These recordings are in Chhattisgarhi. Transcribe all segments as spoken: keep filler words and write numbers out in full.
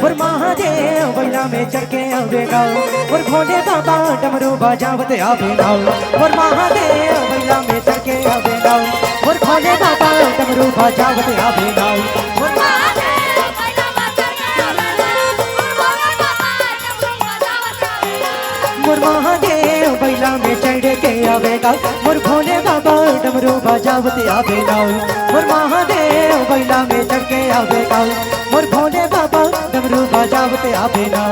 मोर महादेव बइला में चढ़ के आवे गा, मोर भोले बाबा डमरू बजावत आवे गा। मोर महादेव बइला में चढ़ के आवे गा, मोर भोले बाबा डमरू बजावत आवे गा। मोर महादेव बइला में चढ़ के आवे गा, मोर भोले बाबा डमरू बजावत आवे गा। मोर महादेव बइला में चढ़ के आवे गा, मोर भोले बाबा डमरू बजावत आवे गा।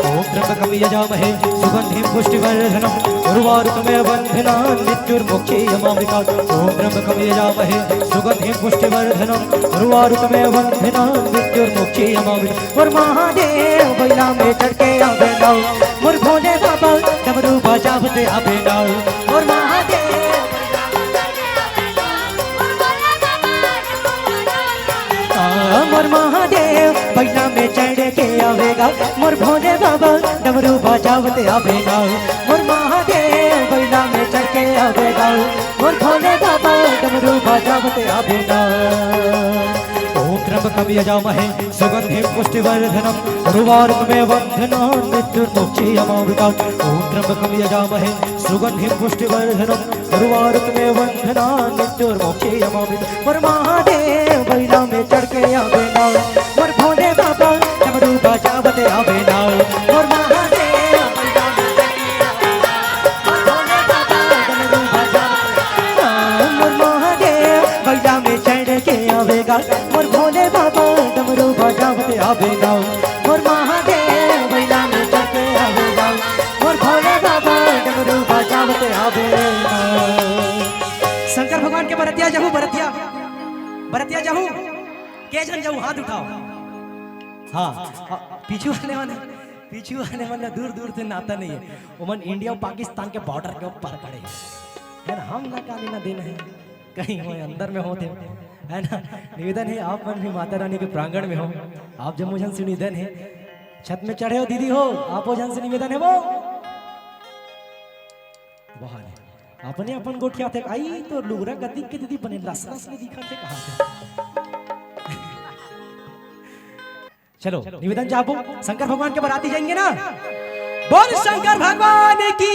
ओम त्र्यंबकम यजामहे सुगंधिम पुष्टिवर्धनम उर्वारुकमेव बंधनान् मृत्युर्मोक्षयमामृतात्। ओम त्र्यंबकम यजामहे सुगंधिम पुष्टिवर्धनम उर्वारुकमेव बंधनान् मृत्युर्मोक्षयमामृतात्। मोर महादेव बइला में चढ़ के आवे गा, मोर भोले बाबा डमरू बजावत आवे गा। मोर महादेव, आ, मोर महादेव बइला में चढ़ के आवे गा, मोर भोले बाबा डमरू बजावत आवे गा। मोर महादेव बइला में चढ़ के आवे गा, मोर भोले बाबा डमरू बजावत आवे गा। ओम त्र्यंबकम यजामहे सुगंधिम पुष्टिवर्धनम उर्वारुकमेव बंधनान् मृत्युर्मोक्षयमामृतात्। ओम त्र्यंबकम यजामहे सुगंधिम पुष्टिवर्धनम उर्वारुकमेव बंधनान् मृत्युर्मोक्षयमामृतात्। मोर महादेव बइला में चढ़ के आवे गा, मोर भोले बाबा डमरू बजावत आवे गा। मोर महादेव बइला में चढ़ के आवे गा, मोर भोले बाबा डमरू बजावत आवे गा। मोर महादेव बइला में चढ़ के आवे गा, मोर भोले बाबा डमरू बजावत आवे गा। मोर महादेव बइला में चढ़ के आवे गा, मोर भोले बाबा डमरू बजावत आवे गा। शंकर भगवान के बरतिया जाहू, बरतिया, बरतिया जाहू, के झन जाहू, हाथ उठाओ। हाँ, पीछू वाले मन, पीछू वाले मन ला दूर दूर से नाता नहीं है, ओमन इंडिया अउ पाकिस्तान के बॉर्डर के ऊपर खड़े हैं, है ना? हम ना काली ना दिन है, कहीं वो अंदर में होते, है ना? निवेदन है, आप मन भी माता रानी के प्रांगण में हो, आप जम्मो झन से निवेदन है, छत में चढ़े हो दीदी हो, आपो झन से निवेदन है वो। वाह रे, अपने अपन गोठियाथे, आई तो लुगरा कतिक के दीदी बने लस लस ले दिखाथे, कहा थे। चलो, निवेदन चाहबो, शंकर भगवान के बराती जाएंगे ना? बोल शंकर भगवान की।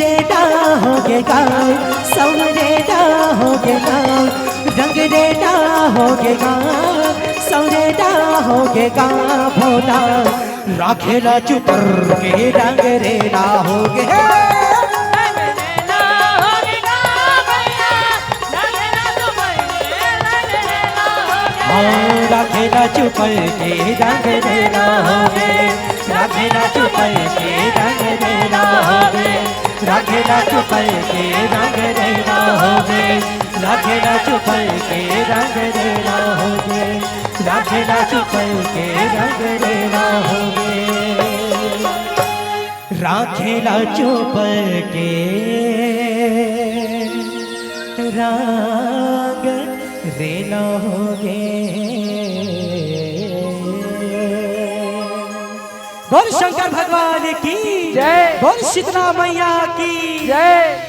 रेटा होगे गा, सौरेटा होगे गा, रंग रेटा होगे गा, सौरेटा होगे गा, भोला। राखेला चुपर के रंग रेला होगे। हाँ, राखेला चुपर के रंग रेला होगे, राखेला चुपर के रंग रेला होगे, राखेला चुपर के रंग रेला होगे, राखेला चुपर के रंग रेला होगे, राखेला चुपर के रंग रेला होगे। राखेला चुपर के रंग रेला होगे। बोल शंकर भगवान की जय। बोल शीतला मैया की जय।